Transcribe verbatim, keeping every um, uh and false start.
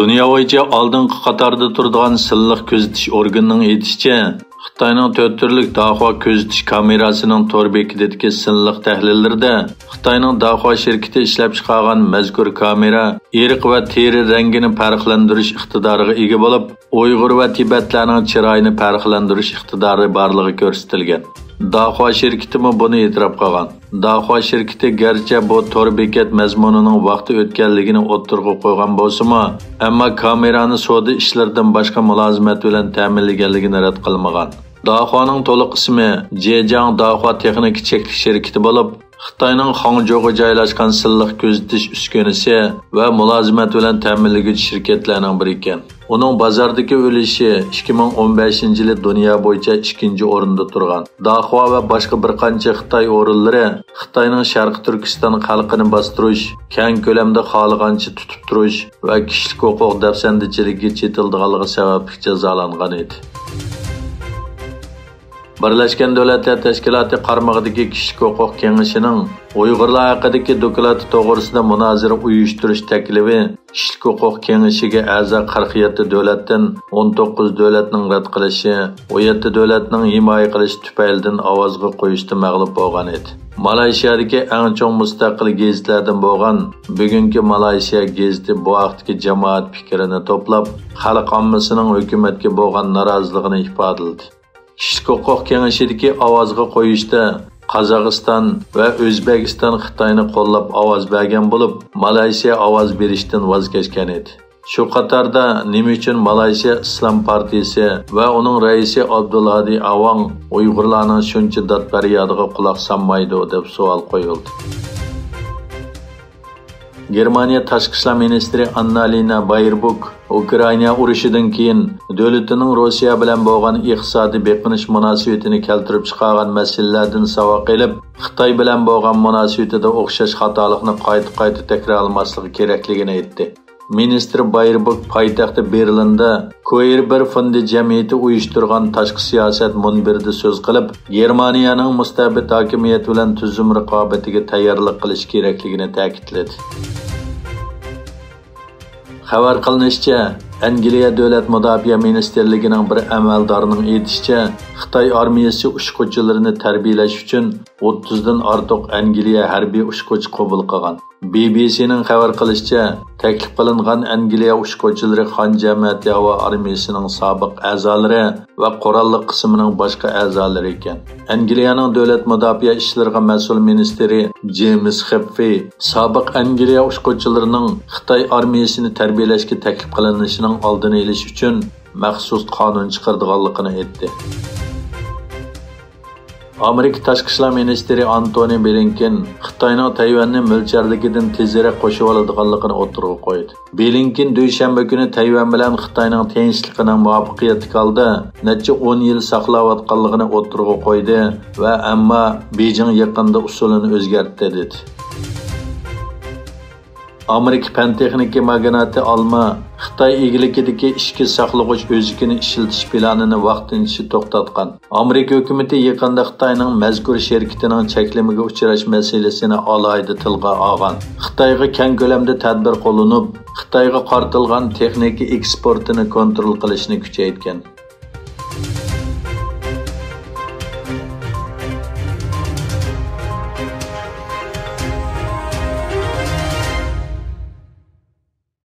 دۇنيا بويىچە ئالدىنقى قاتاردا تۇرىدىغان سىنلىق كۆزىتىش ئورگىنىنىڭ ئېيتىشىچە، خىتاينىڭ تۆت تۈرلۈك داخۇا كۆزىتىش كامېراسىنىڭ تور بېكىتىدىكى سىنلىق تەھلىللىرىدە خىتاينىڭ داخۇا شىركىتى ئىشلەپچىقارغان مەزكۇر كامېرا ئىرق ۋە تېرە رەڭگىنى پەرقلەندۈرۈش ئىقتىدارىغا ئىگە بولۇپ، ئۇيغۇر ۋە تىبەتلەرنىڭ چىرايىنى پەرقلەندۈرۈش ئىقتىدارى بارلىقى كۆرسىتىلگەن. داخۇا شىركىتىمۇ بۇنى ئېتىراپ قىلغان. داخۇا شىركىتى گەرچە بۇ تور بېكەت مەزمۇنىنىڭ ۋاقتى ئۆتكەنلىكىنى ئوتتۇرىغا قويغان بولسىمۇ، ئەمما كامېرانى سودا ئىشلىرىدىن باشقا مۇلازىمەت بىلەن تەمىنلىگەنلىكىنى رەت قىلمىغان. داخۇانىڭ تولۇق ئىسمى جېجياڭ داخۇا تېخنىكا چەكلىك شىركىتى بولۇپ، خىتاينىڭ خاڭجۇغا جايلاشقان سىنلىق كۆزىتىش ئۈسكۈنىسى ۋە مۇلازىمەت بىلەن تەمىنلىگۈچى شىركەتلەرنىڭ بىرى ئىكەن. ئۇنىڭ بازاردىكى ئۈلۈشى ئىككى مىڭ ئون بەشىنچى يىلى دۇنيا بويىچە ئىككىنچى ئورۇندا تۇرغان. داخۇا ۋە باشقا بىر قانچە خىتاي ئورۇنلىرى خىتاينىڭ شەرقىي تۈركىستان خەلقىنى باستۇرۇش، كەڭ كۆلەمدە خالىغانچە تۇتۇپ تۇرۇش ۋە كىشىلىك ھوقۇق دەپسەندىچىلىكىگە چېتىلىدىغانلىقى سەۋەبلىك جازالانغان ئىدى. بىرلەشكەن دۆلەتلەر تەشكىلاتى قارمىقىدىكى كىشىلىك ھوقۇق كېڭىشىنىڭ ئۇيغۇرلار ھەققىدىكى دوكلاتى توغرىسىدا مۇنازىرە ئۇيۇشتۇرۇش تەكلىپى كىشىلىك ھوقۇق كېڭىشىگە ئەزا قىرىق يەتتە دۆلەتتىن ئون توققۇز دۆلەتنىڭ رەت قىلىشى، ئون يەتتە دۆلەتنىڭ ھىمايە قىلىشى تۈپەيلىدىن ئاۋازغا قويۇشتا مەغلۇپ بولغان ئىدى. مالايشىيادىكى ئەڭ چوڭ مۇستەقىل گېزىتلەردىن بولغان بۈگۈنكى مالايشىيا گېزىتى بۇ ھەقتىكى جامائەت پىكرىنى توپلاپ، خەلق ئاممىسىنىڭ ھۆكۈمەتكە بولغان نارازىلىقىنى ئىپادىلىدى. كىشىلىك ھوقۇق كېڭىشىدىكى ئاۋازغا قويۇشتا قازاقىستان ۋە ئۆزبېكىستان خىتاينى قوللاپ ئاۋاز بەرگەن بولۇپ، مالايسىيا ئاۋاز بېرىشتىن ۋاز كەچكەن ئىدى. شۇ قاتاردا نېمە ئۈچۈن مالايسىيا ئىسلام پارتىيىسى ۋە ئۇنىڭ رەئىسى ئابدۇلھادى ئاۋاڭ ئۇيغۇرلارنىڭ شۇنچە داد-پەريادىغا قۇلاق سالمايدۇ، دەپ سوئال قويۇلدى. گېرمانىيە تاشقى ئىشلار مىنىستىرى ئاننالىنا بايربۇك ئۇكرائىنا ئۇرۇشىدىن كېيىن دۆلىتىنىڭ روسىيە بىلەن بولغان ئىقتىسادىي بېقىنىش مۇناسىۋىتىنى كەلتۈرۈپ چىقارغان مەسىلىلەردىن ساۋاق ئېلىپ، خىتاي بىلەن بولغان مۇناسىۋىتىدە ئوخشاش خاتالىقنى قايتا-قايتا تەكرارلىماسلىقى كېرەكلىكىنى ئېيتتى. مىنىستىر بايربۇك پايتەخت بېرلىندا كوئېر بىر فوندى جەمئىيىتى ئۇيۇشتۇرغان تاشقى سىياسەت مۇنبىرىدە سۆز قىلىپ، گېرمانىيەنىڭ مۇستەبىت ھاكىمىيەت بىلەن تۈزۈم رىقابىتىگە تەييارلىق قىلىش كېرەكلىكىنى تەكىتلىدى. خەۋەر قىلىنىشىچە، ئەنگلىيە دۆلەت مۇداپىئە مىنىستىرلىكىنىڭ بىر ئەمەلدارىنىڭ ئېيتىشىچە، خىتاي ئارمىيەسى ئۇچقۇچىلىرىنى تەربىيەلەش ئۈچۈن ئوتتۇزدىن ئارتۇق ئەنگلىيە ھەربىي ئۇچقۇچى قوبۇل قىلغان. بى بى سىنىڭ خەۋەر قىلىشىچە، تەكلىپ قىلىنغان ئەنگلىيە ئۇچقۇچىلىرى خان جەمەتى ھاۋا ئارمىيەسىنىڭ سابىق ئەزالىرى ۋە قوراللىق قىسمىنىڭ باشقا ئەزالىرى ئىكەن. ئەنگلىيەنىڭ دۆلەت مۇداپىئە ئىشلىرىغا مەسئۇل مىنىستىرى جېيمىس خېپفى سابىق ئەنگلىيە ئۇچقۇچىلىرىنىڭ خىتاي ئارمىيەسىنى تەربىيەلەشكە تەكلىپ قىلىنىشىنىڭ ئالدىنى ئېلىش ئۈچۈن مەخسۇس قانۇن چىقىرىدىغانلىقىنى ئېيتتى. ئامېرىكا تاشقى ئىشلار مىنىستىرى ئانتونى بلىنكېن خىتاينىڭ تەيۋەننى مۆلچەردىكىدىن تېزرەك قوشۇۋالىدىغانلىقىنى ئوتتۇرىغا قويدى. بلىنكېن دۈشەنبە كۈنى تەيۋەن بىلەن خىتاينىڭ تىنچلىقىنىڭ مۇۋەپپەقىيەتلىك ھالدا نەچچە ئون يىل ساقلاۋاتقانلىقىنى ئوتتۇرىغا قويدى ۋە ئەمما بېيجىڭ يېقىندا ئۇسۇلىنى ئۆزگەرتتى، دېدى. ئامېرىكا پەن تېخنىكا ماگناتى ئالما خىتاي ئىگىلىكىدىكى ئىچكى ساقلىغۇچ ئۆزىكىنى ئىشلىتىش پىلانىنى ۋاقتىنچە توختاتقان. ئامېرىكا ھۆكۈمىتى يېقىندا خىتاينىڭ مەزكۇر شىركىتىنىڭ چەكلىمىگە ئۇچراش مەسىلىسىنى ئالاھىدە تىلغا ئالغان. خىتايغا كەڭ كۆلەمدە تەدبىر قوللىنىپ، خىتايغا قارىتىلغان تېخنىكا ئېكسپورتىنى كونترول قىلىشنى كۈچەيتكەن.